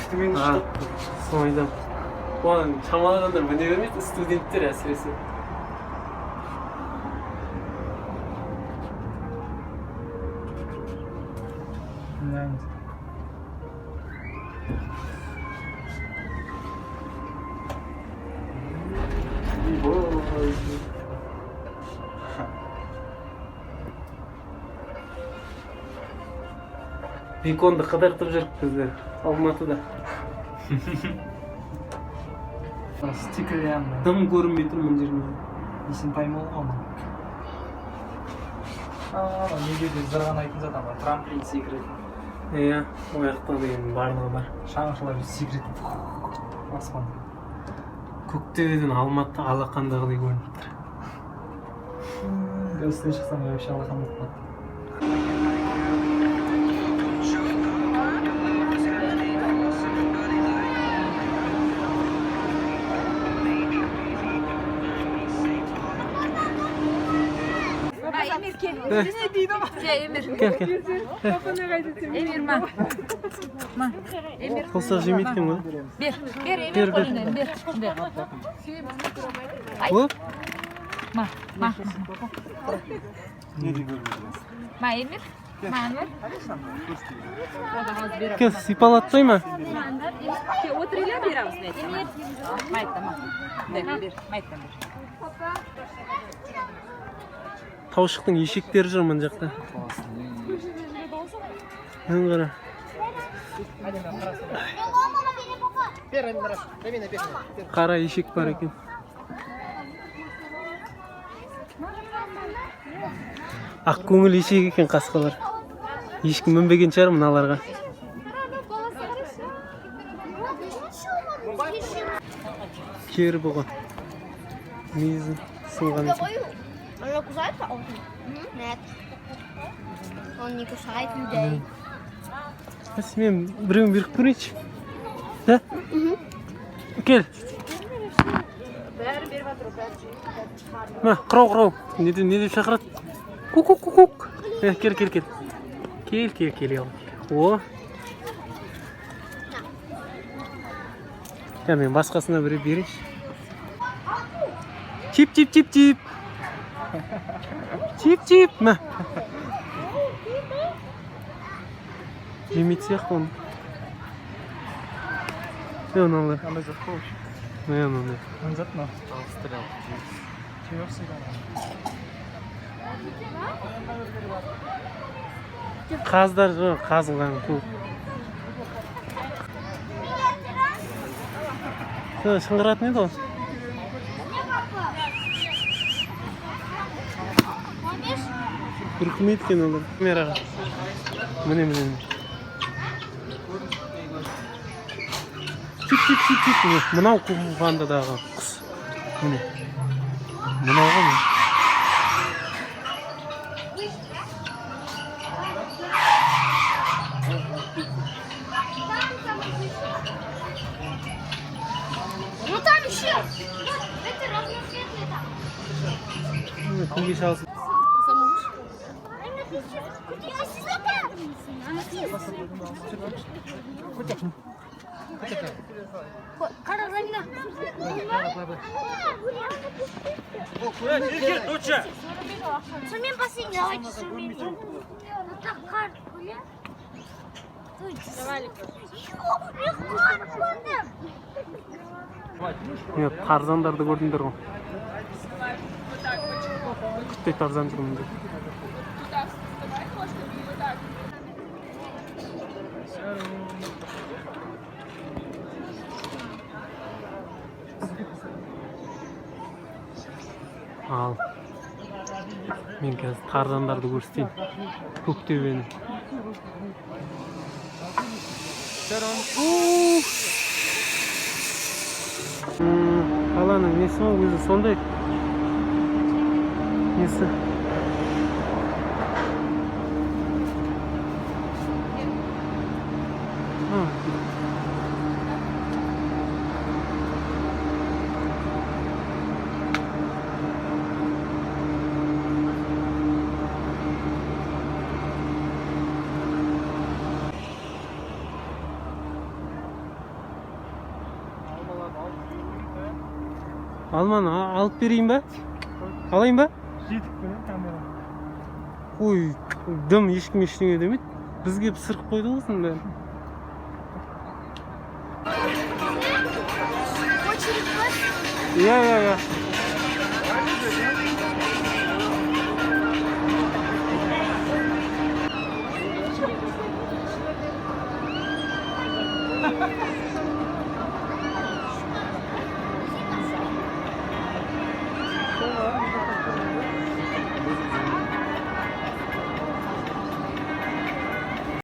Үстімен А, ұшты. Соны айтамын. Оған шамалы адамдар міне бермейді, студенттер әсіресе. Ой. Беконды қыдыртып жүрік біздер Алматыда. Стеклянный. Дым көрінбей тұр мына жерінен. Есентай молл ғой мына. Ана неге де зырғанайтын зат, ана трамплин секіретін. Иә, ол жақта деген барлығы бар. Шаңғышылар секіретін аспан. Көктөбеден Алматы алақандағыдай көрініп тұр. Үстіне шықсам, вообще алақан болып қалады. Эмир, кел. Эмир. Кел, кел. Эмир, ма. Ма. Эмир. Қылсақ жемейді екен ғой. Бер. Бер, Эмир Бер, бер. қолыңнан бер. Бер. Оп. Ма. Ма. Ма, Эмир. Ма, Анвар. Кел, сипалатпай ма? Отырыңдар, береміз. Эмир. Майта, ма. Бер, бер. Майта, бер. Таушықтың ешектері жүр мына жақта. Мына қара. Қара ешек бар екен. Ақ көңіл ешек екен қасқалар. Ешкім мінбеген шығар мыналарға. Кері бұғы. Мүйізі сынған екен. Она кусается? Он? Нет. Он не кусает людей. Бәс, мен біреуін беріп көрейінші. Да? Кел. Мә, қырау, қырау. Не деп, не деп шақырады? Кук, кук, кук, кук. Е, кел, кел, кел. Кел, кел, кел, кел. О. Я мен басқасына біреу берейінші. Чип, чип, чип, чип. Чип, чип. Мә. Жемейтін сияқты оны. Не, мыналар. Андай зат қой вообще. Не, мынандай. Мына зат мынау. Жеп ұқсайды ана. Қаздар жоқ, қазылған көп. Сол, шыңғыратын еді ғой. Үркімейді екен олар. Камераға. Міне, міне, міне. Чип, чип, чип, чип. Міне, мынау Куфандадағы құс. Міне. Мынау ғой міне. Ну там еще. Вот, это разноцветный там. Міне, көзге шалсын. Қара, Рамина. Сонымен бассейн, давайте сонымен. Вот так қар, гуля. Мен қар көрдім. Міне, тарзандарды көрдіңдер ғой. Күттей тарзан жүр мында. Ал мен қазір тарзандарды көрсетейін. Көктөбені. Қаланың несі ғой өзі сондай несі. А, Алманы алып берейін ба, алайын ба? Жетіп қой камера. Ой, дым, ешкім ештеңе демейді. Бізге пісіріп қойды ғой осының бәрін. Очередь бар. Иә, иә, иә.